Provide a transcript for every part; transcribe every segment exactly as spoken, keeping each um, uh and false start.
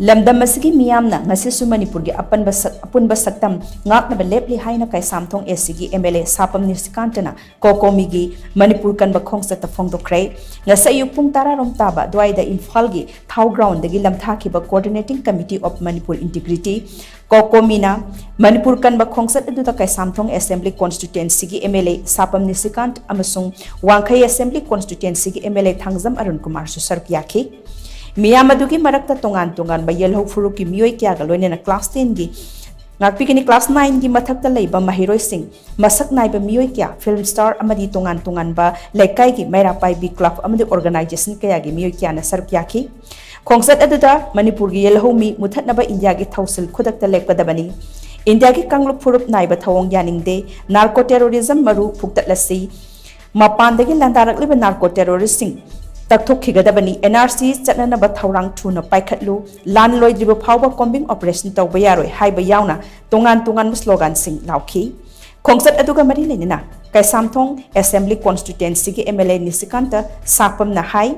ꯂꯝꯗꯝ ꯑꯁꯤꯒꯤ ꯃꯤꯌꯥꯝꯅ ꯉꯁꯤꯁꯨ ꯃꯅꯤꯄꯨꯔꯒꯤ ꯑꯄꯟꯕ ꯁꯛ-, ꯑꯄꯨꯟꯕ ꯁꯛꯇꯝ ꯉꯥꯛꯅꯕ ꯂꯦꯞꯂꯤ ꯍꯥꯏꯅ ꯀꯩꯁꯥꯝꯊꯣꯡ ꯑꯦꯁ ꯁꯤꯒꯤ ꯑꯦꯝ ꯑꯦꯜ ꯑꯦ ꯁꯥꯄꯝ ꯅꯤꯁꯤꯀꯥꯟꯇꯅ ꯀꯣꯀꯣꯃꯤꯒꯤ ꯃꯅꯤꯄꯨꯔ ꯀꯟꯕ ꯈꯣꯡꯆꯠꯇ ꯐꯣꯡꯗꯣꯛꯈ꯭ꯔꯦ꯫ ꯉꯁꯤ ꯑꯌꯨꯛ ꯄꯨꯡ ꯇꯔꯥ ꯔꯣꯝ ꯇꯥꯕ ꯑꯗꯨꯋꯥꯏꯗ ꯏꯝꯐꯥꯜꯒꯤ ꯊꯥꯎ ꯒ꯭ꯔꯥꯎꯟꯗꯒꯤ ꯂꯝꯊꯥꯈꯤꯕ Coordinating Committee of Manipur Integrity, ꯀꯣꯀꯣꯃꯤꯅ Manipur ꯀꯟꯕ ꯈꯣꯡꯆꯠ ꯑꯗꯨꯗ ꯀꯩꯁꯥꯝꯊꯣꯡ ꯑꯦꯁꯦꯝꯕ꯭ꯂꯤ ꯀꯣꯟꯁꯇꯤꯇ꯭ꯋꯦꯟꯁꯤꯒꯤ M L A Sapam Nishikant ꯑꯃꯁꯨꯡ ꯋꯥꯡꯈꯩ ꯑꯦꯁꯦꯝꯕ꯭ꯂꯤ ꯀꯣꯟꯁꯇꯤꯇ꯭ꯋꯦꯟꯁꯤꯒꯤ M L A Thangjam Arun ꯀꯨꯃꯥꯔꯁꯨ ꯁꯔꯨꯛ ꯌꯥꯈꯤ꯫ ꯃꯤꯌꯥꯝ ꯑꯗꯨꯒꯤ ꯃꯔꯛꯇ ꯇꯣꯉꯥꯟ ꯇꯣꯉꯥꯟꯕ ꯌꯦꯜꯍꯧ ꯐꯨꯔꯨꯞꯀꯤ ꯃꯤꯑꯣꯏ ꯀꯌꯥꯒ ꯂꯣꯏꯅꯅ ꯀ꯭ꯂꯥꯁ ꯇꯦꯟꯒꯤ ꯉꯥꯛꯄꯤꯒꯅꯤ, ꯀ꯭ꯂꯥꯁ ꯅꯥꯏꯟꯒꯤ ꯃꯊꯛꯇ ꯂꯩꯕ ꯃꯍꯩꯔꯣꯏꯁꯤꯡ, ꯃꯁꯛ ꯅꯥꯏꯕ ꯃꯤꯑꯣꯏ ꯀꯌꯥ, ꯐꯤꯜꯝ ꯁ꯭ꯇꯥꯔ ꯑꯃꯗꯤ ꯇꯣꯉꯥꯟ ꯇꯣꯉꯥꯟꯕ ꯂꯩꯀꯥꯏꯒꯤ ꯃꯩꯔꯥ ꯄꯥꯏꯕꯤ ꯀ꯭ꯂꯕ ꯑꯃꯗꯤ ꯑꯣꯔꯒꯅꯥꯏꯖꯦꯁꯟ ꯀꯌꯥꯒꯤ ꯃꯤꯑꯣꯏ ꯀꯌꯥꯅ ꯁꯔꯨꯛ ꯌꯥꯈꯤ꯫ ꯈꯣꯡꯆꯠ ꯑꯗꯨꯗ ꯃꯅꯤꯄꯨꯔꯒꯤ ꯌꯦꯜꯍꯧꯃꯤ ꯃꯨꯊꯠꯅꯕ ꯏꯟꯗꯤꯌꯥꯒꯤ ꯊꯧꯁꯤꯜ ꯈꯨꯗꯛꯇ ꯂꯦꯞꯀꯗꯕꯅꯤ, ꯏꯟꯗꯤꯌꯥꯒꯤ ꯀꯥꯡꯂꯨꯞ ꯐꯨꯔꯨꯞ ꯅꯥꯏꯕ ꯊꯧꯑꯣꯡ ꯌꯥꯅꯤꯡꯗꯦ, ꯅꯥꯔꯀꯣ ꯇꯦꯔꯣꯔꯤꯖꯝ ꯃꯔꯨ ꯐꯨꯛꯇꯠꯂꯁꯤ, ꯃꯄꯥꯟꯗꯒꯤ ꯂꯥꯟꯗꯥꯔꯛꯂꯤꯕ ꯅꯥꯔꯀꯣ ꯇꯦꯔꯣꯔꯤꯁ꯭ꯠꯁꯤꯡ ꯇꯛꯊꯣꯛꯈꯤꯒꯗꯕꯅꯤ, ꯑꯦꯟ ꯑꯥꯔ ꯁꯤ ꯆꯠꯅꯅꯕ ꯊꯧꯔꯥꯡ ꯊꯨꯅ ꯄꯥꯏꯈꯠꯂꯨ, ꯂꯥꯟ ꯂꯣꯏꯗ꯭ꯔꯤꯕ ꯐꯥꯎꯕ ꯀꯣꯝꯕꯤꯡ ꯑꯣꯄꯔꯦꯁꯟ ꯇꯧꯕ ꯌꯥꯔꯣꯏ ꯍꯥꯏꯕ ꯌꯥꯎꯅ ꯇꯣꯉꯥꯟ ꯇꯣꯉꯥꯟꯕ ꯁ꯭ꯂꯣꯒꯥꯟꯁꯤꯡ ꯂꯥꯎꯈꯤ꯫ ꯈꯣꯡꯆꯠ ꯑꯗꯨꯒ ꯃꯔꯤ ꯂꯩꯅꯅ ꯀꯩꯁꯥꯝꯊꯣꯡ ꯑꯦꯁꯦꯝꯕ꯭ꯂꯤ ꯀꯣꯟꯁꯇꯤꯇ꯭ꯋꯦꯟꯁꯤꯒꯤ ꯑꯦꯝ ꯑꯦꯜ ꯑꯦ ꯅꯤꯁꯤꯀꯥꯟꯇ ꯁꯥꯄꯝꯅ ꯍꯥꯏ,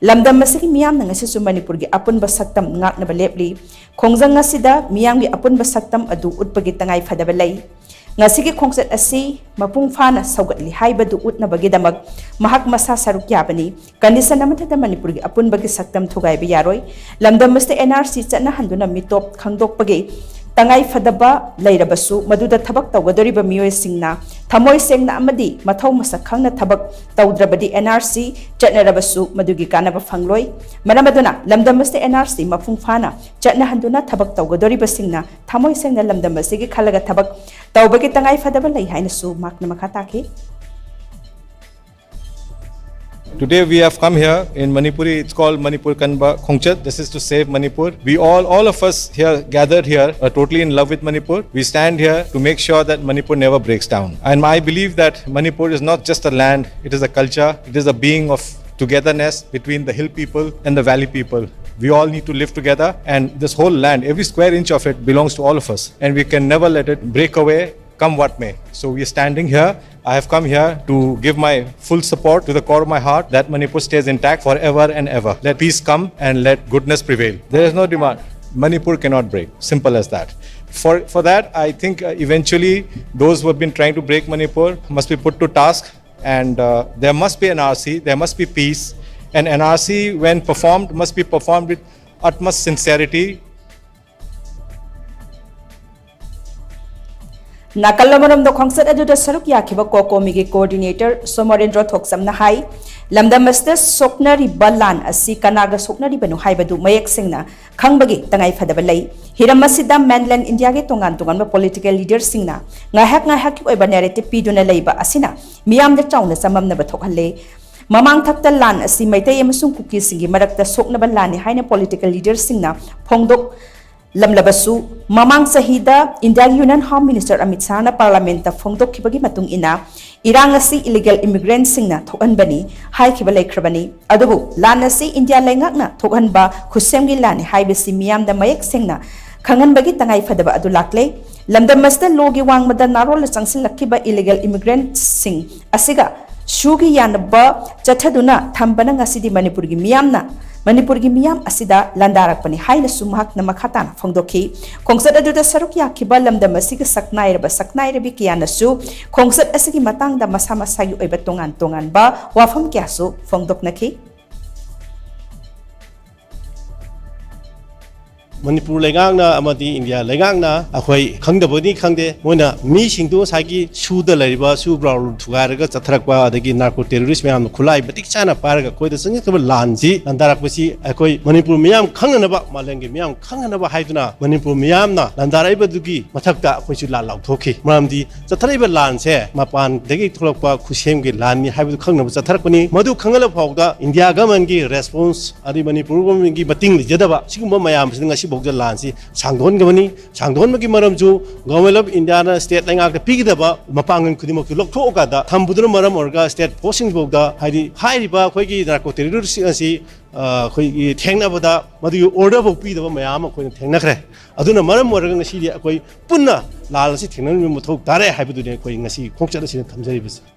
ꯂꯝꯗꯝ ꯑꯁꯤꯒꯤ ꯃꯤꯌꯥꯝꯅ ꯉꯁꯤꯁꯨ ꯃꯅꯤꯄꯨꯔꯒꯤ ꯑꯄꯨꯟꯕ ꯁꯛꯇꯝ ꯉꯥꯛꯅꯕ ꯂꯦꯞꯂꯤ꯫ ꯈꯣꯡꯖꯪ ꯑꯁꯤꯗ ꯃꯤꯌꯥꯝꯒꯤ ꯑꯄꯨꯟꯕ ꯁꯛꯇꯝ ꯑꯗꯨ ꯎꯠꯄꯒꯤ ꯇꯉꯥꯏ ꯐꯗꯕ ꯂꯩ꯫ ꯉꯁꯤꯒꯤ ꯈꯣꯡꯆꯠ ꯑꯁꯤ ꯃꯄꯨꯡ ꯐꯥꯅ ꯁꯧꯒꯠꯂꯤ ꯍꯥꯏꯕꯗꯨ ꯎꯠꯅꯕꯒꯤꯗꯃꯛ ꯃꯍꯥꯛ ꯃꯁꯥ ꯁꯔꯨꯛ ꯌꯥꯕꯅꯤ꯫ ꯀꯟꯗꯤꯁꯟ ꯑꯃꯠꯇꯗ ꯃꯅꯤꯄꯨꯔꯒꯤ ꯑꯄꯨꯟꯕꯒꯤ ꯁꯛꯇꯝ ꯊꯨꯒꯥꯏꯕ ꯌꯥꯔꯣꯏ꯫ ꯂꯝꯗꯝ ꯑꯁꯤꯗ ꯑꯦꯟ ꯑꯥꯔ ꯁꯤ ꯆꯠꯅꯍꯟꯗꯨꯅ ꯃꯤꯇꯣꯞ ꯈꯪꯗꯣꯛꯄꯒꯤ ꯇꯉꯥꯏ ꯐꯗꯕ ꯂꯩꯔꯕꯁꯨ, ꯃꯗꯨꯗ ꯊꯕꯛ ꯇꯧꯒꯗꯧꯔꯤꯕ ꯃꯤꯑꯣꯏꯁꯤꯡꯅ ꯊꯃꯣꯏ ꯁꯦꯡꯅ ꯑꯃꯗꯤ ꯃꯊꯧ ꯃꯁꯛ ꯈꯪꯅ ꯊꯕꯛ ꯇꯧꯗ꯭ꯔꯕꯗꯤ ꯑꯦꯟ ꯑꯥꯔ ꯁꯤ ꯆꯠꯅꯔꯕꯁꯨ ꯃꯗꯨꯒꯤ ꯀꯥꯟꯅꯕ ꯐꯪꯂꯣꯏ꯫ ꯃꯔꯝ ꯑꯗꯨꯅ ꯂꯝꯗꯝ ꯑꯁꯤꯗ ꯑꯦꯟ ꯑꯥꯔ ꯁꯤ ꯃꯄꯨꯡ ꯐꯥꯅ ꯆꯠꯅꯍꯟꯗꯨꯅ ꯊꯕꯛ ꯇꯧꯒꯗꯧꯔꯤꯕꯁꯤꯡꯅ ꯊꯃꯣꯏ ꯁꯦꯡꯅ ꯂꯝꯗꯝ ꯑꯁꯤꯒꯤ ꯈꯜꯂꯒ ꯊꯕꯛ ꯇꯧꯕꯒꯤ ꯇꯉꯥꯏ ꯐꯗꯕ ꯂꯩ ꯍꯥꯏꯅꯁꯨ ꯃꯍꯥꯛꯅ ꯃꯈꯥ ꯇꯥꯈꯤ꯫ Today we have come here in Manipuri. It's called Manipur Kanba Khongchat. This is to save Manipur. We all, all of us here gathered here, are totally in love with Manipur. We stand here to make sure that Manipur never breaks down. And I believe that Manipur is not just a land, it is a culture, it is a being of togetherness between the hill people and the valley people. We all need to live together, and this whole land, every square inch of it, belongs to all of us, and we can never let it break away come what may. So we are standing here. I have come here to give my full support to the core of my heart that Manipur stays intact forever and ever. Let peace come and let goodness prevail. There is no demand. Manipur cannot break. Simple as that. For, for that, I think uh, eventually those who have been trying to break Manipur must be put to task, and uh, there must be an R C, there must be peace. And an R C, when performed, must be performed with utmost sincerity. ꯅꯥꯀꯜ ꯑꯃꯔꯣꯝꯗ ꯈꯣꯡꯆꯠ ꯑꯗꯨꯗ ꯁꯔꯨꯛ ꯌꯥꯈꯤꯕ ꯀꯣꯀꯣꯃꯤꯒꯤ coordinator Somorendro ꯊꯣꯛꯆꯝꯅ ꯍꯥꯏ, ꯂꯝꯗꯝ ꯑꯁꯤꯗ ꯁꯣꯛꯅꯔꯤꯕ ꯂꯥꯟ ꯑꯁꯤ ꯀꯅꯥꯒ ꯁꯣꯛꯅꯔꯤꯕꯅꯣ ꯍꯥꯏꯕꯗꯨ ꯃꯌꯦꯛ ꯁꯦꯡꯅ ꯈꯪꯕꯒꯤ ꯇꯉꯥꯏ ꯐꯗꯕ ꯂꯩ꯫ ꯍꯤꯔꯝ ꯑꯁꯤꯗ mainland India ꯒꯤ ꯇꯣꯉꯥꯟ ꯇꯣꯉꯥꯟꯕ political leader ꯁꯤꯡꯅ ꯉꯥꯏꯍꯥꯛ ꯉꯥꯏꯍꯥꯛꯀꯤ ꯑꯣꯏꯕ narrative ꯄꯤꯗꯨꯅ ꯂꯩꯕ ꯑꯁꯤꯅ ꯃꯤꯌꯥꯝꯗ ꯆꯥꯎꯅ ꯆꯃꯝꯅꯕ ꯊꯣꯛꯍꯜꯂꯦ꯫ ꯃꯃꯥꯡ ꯊꯛꯇ ꯂꯥꯟ ꯑꯁꯤ ꯃꯩꯇꯩ ꯑꯃꯁꯨꯡ ꯀꯨꯀꯤꯁꯤꯡꯒꯤ ꯃꯔꯛꯇ ꯁꯣꯛꯅꯕ ꯂꯥꯟꯅꯤ ꯍꯥꯏꯅ political leader ꯁꯤꯡꯅ ꯐꯣꯡꯗꯣꯛ ꯂꯝꯂꯕꯁꯨ, ꯃꯃꯥꯡ ꯆꯍꯤꯗ India ꯒꯤ Union Home Minister Amit Shah ꯅ Parliament ꯇ ꯐꯣꯡꯗꯣꯛꯈꯤꯕꯒꯤ ꯃꯇꯨꯡ ꯏꯟꯅ, ꯏꯔꯥꯡ ꯑꯁꯤ illegal immigrant ꯁꯤꯡꯅ ꯊꯣꯛꯍꯟꯕꯅꯤ ꯍꯥꯏꯈꯤꯕ ꯂꯩꯈ꯭ꯔꯕꯅꯤ꯫ ꯑꯗꯨꯕꯨ ꯂꯥꯟ ꯑꯁꯤ India ꯂꯩꯉꯥꯛꯅ ꯊꯣꯛꯍꯟꯕ ꯈꯨꯠꯁꯦꯝꯒꯤ ꯂꯥꯟꯅꯤ ꯍꯥꯏꯕꯁꯤ ꯃꯤꯌꯥꯝꯗ ꯃꯌꯦꯛ ꯁꯦꯡꯅ ꯈꯪꯍꯟꯕꯒꯤ ꯇꯉꯥꯏ ꯐꯗꯕ ꯑꯗꯨ ꯂꯥꯛꯂꯦ꯫ ꯂꯝꯗꯝ ꯑꯁꯤꯗ law ꯒꯤ ꯋꯥꯡꯃꯗ ꯅꯥꯔꯣꯜꯂ ꯆꯪꯁꯤꯜꯂꯛꯈꯤꯕ illegal immigrant ꯁꯤꯡ ꯑꯁꯤꯒ ꯁꯨꯒꯤ ꯌꯥꯅꯕ ꯆꯠꯊꯗꯨꯅ ꯊꯝꯕꯅ ꯉꯁꯤꯗꯤ ꯃꯅꯤꯄꯨꯔꯒꯤ ꯃꯤꯌꯥꯝꯅ, ꯃꯅꯤꯄꯨꯔꯒꯤ ꯃꯤꯌꯥꯝ ꯑꯁꯤꯗ ꯂꯥꯟꯗꯥꯔꯛꯄꯅꯤ ꯍꯥꯏꯅꯁꯨ ꯃꯍꯥꯛꯅ ꯃꯈꯥ ꯇꯥꯅ ꯐꯣꯡꯗꯣꯛꯈꯤ꯫ ꯈꯣꯡꯆꯠ ꯑꯗꯨꯗ ꯁꯔꯨꯛ ꯌꯥꯈꯤꯕ ꯂꯝꯗꯝ ꯑꯁꯤꯒꯤ ꯁꯛꯅꯥꯏꯔꯕ ꯁꯛꯅꯥꯏꯔꯕꯤ ꯀꯌꯥꯅꯁꯨ ꯈꯣꯡꯆꯠ ꯑꯁꯤꯒꯤ ꯃꯇꯥꯡꯗ ꯃꯁꯥ ꯃꯁꯥꯒꯤ ꯑꯣꯏꯕ ꯇꯣꯉꯥꯟ ꯇꯣꯉꯥꯟꯕ ꯋꯥꯐꯝ ꯀꯌꯥꯁꯨ ꯐꯣꯡꯗꯣꯛꯅꯈꯤ꯫ ꯃꯅꯤꯄꯨꯔ ꯂꯩꯉꯥꯛꯅ ꯑꯃꯗꯤ ꯏꯟꯗꯤꯌꯥ ꯂꯩꯉꯥꯛꯅ ꯑꯩꯈꯣꯏ ꯈꯪꯗꯕꯅꯤ ꯈꯪꯗꯦ, ꯃꯣꯏꯅ ꯃꯤꯁꯤꯡꯗꯨ ꯉꯁꯥꯏꯒꯤ ꯁꯨꯗ ꯂꯩꯔꯤꯕ ꯁꯨ ꯕ꯭ꯔꯥꯎꯟ ꯊꯨꯒꯥꯏꯔꯒ ꯆꯠꯊꯔꯛꯄ, ꯑꯗꯒꯤ narco terrorist ꯃꯌꯥꯝꯅ ꯈꯨꯠꯂꯥꯏ ꯃꯇꯤꯛ ꯆꯥꯅ ꯄꯥꯏꯔꯒ ꯑꯩꯈꯣꯏꯗ ꯆꯪꯁꯤꯜꯂꯛꯈꯤꯕ ꯂꯥꯟꯁꯤ ꯂꯥꯟꯗꯥꯔꯛꯄꯁꯤ ꯑꯩꯈꯣꯏ ꯃꯅꯤꯄꯨꯔ ꯃꯤꯌꯥꯝ ꯈꯪꯅꯅꯕ, ꯃꯥꯂꯦꯝꯒꯤ ꯃꯤꯌꯥꯝ ꯈꯪꯅꯅꯕ ꯍꯥꯏꯗꯨꯅ ꯃꯅꯤꯄꯨꯔ ꯃꯤꯌꯥꯝꯅ ꯂꯥꯟꯗꯥꯔꯛꯏꯕꯗꯨꯒꯤ ꯃꯊꯛꯇ ꯑꯩꯈꯣꯏꯁꯨ ꯂꯥꯟ ꯂꯥꯎꯊꯣꯛꯈꯤ꯫ ꯃꯔꯝꯗꯤ ꯆꯠꯊꯔꯛꯏꯕ ꯂꯥꯟꯁꯦ ꯃꯄꯥꯟꯗꯒꯤ ꯊꯣꯛꯂꯛꯄ ꯈꯨꯠꯁꯦꯝꯒꯤ ꯂꯥꯟꯅꯤ ꯍꯥꯏꯕꯗꯨ ꯈꯪꯅꯕ ꯆꯠꯊꯔꯛꯄꯅꯤ꯫ ꯃꯗꯨ ꯈꯪꯍꯜꯂꯕ ꯐꯥꯎꯕꯗ ꯏꯟꯗꯤꯌꯥ government ꯀꯤ response ꯑꯗꯩ ꯃꯅꯤꯄꯨꯔ government ꯀꯤ ꯃꯇꯤꯡ ꯂꯩꯖꯗꯕ ꯁꯤꯒꯨꯝꯕ ꯃꯌꯥꯝꯁꯤꯅ ꯉꯁꯤ ꯐꯥꯎꯗ ꯂꯥꯟꯁꯤ ꯁꯥꯡꯗꯣꯛꯍꯟꯒꯕꯅꯤ꯫ ꯁꯥꯡꯗꯣꯛꯍꯟꯕꯒꯤ ꯃꯔꯝꯁꯨ Government of Indiaꯅ state ꯂꯩꯉꯥꯛꯇ ꯄꯤꯒꯗꯕ ꯃꯄꯥꯡꯒꯜ ꯈꯨꯗꯤꯡꯃꯛꯇꯨ ꯂꯧꯊꯣꯛꯑꯀꯥꯟꯗ ꯊꯝꯕꯗꯨꯅ ꯃꯔꯝ ꯑꯣꯏꯔꯒ state forceꯁꯤꯡꯐꯥꯎꯗ, ꯍꯥꯏꯗꯤ ꯍꯥꯏꯔꯤꯕ ꯑꯩꯈꯣꯏꯒꯤ narco terrorist ꯑꯁꯤ, ꯑ, ꯑꯩꯈꯣꯏꯒꯤ ꯊꯦꯡꯅꯕꯗ ꯃꯗꯨꯒꯤ order ꯐꯥꯎ ꯄꯤꯗꯕ ꯃꯌꯥꯝ ꯑꯃ ꯑꯩꯈꯣꯏꯅ ꯊꯦꯡꯅꯈ꯭ꯔꯦ꯫ ꯑꯗꯨꯅ ꯃꯔꯝ ꯑꯣꯏꯔꯒ ꯉꯁꯤꯗꯤ ꯑꯩꯈꯣꯏ ꯄꯨꯟꯅ ꯂꯥꯟ ꯑꯁꯤ ꯊꯦꯡꯅꯃꯤꯟꯅꯕ ꯃꯊꯧ ꯇꯥꯔꯦ ꯍꯥꯏꯕꯗꯨꯅꯤ ꯑꯩꯈꯣꯏ ꯉꯁꯤ ꯈꯣꯡꯆꯠ ꯑꯁꯤꯅ ꯊꯝꯖꯔꯤꯕꯁꯤ꯫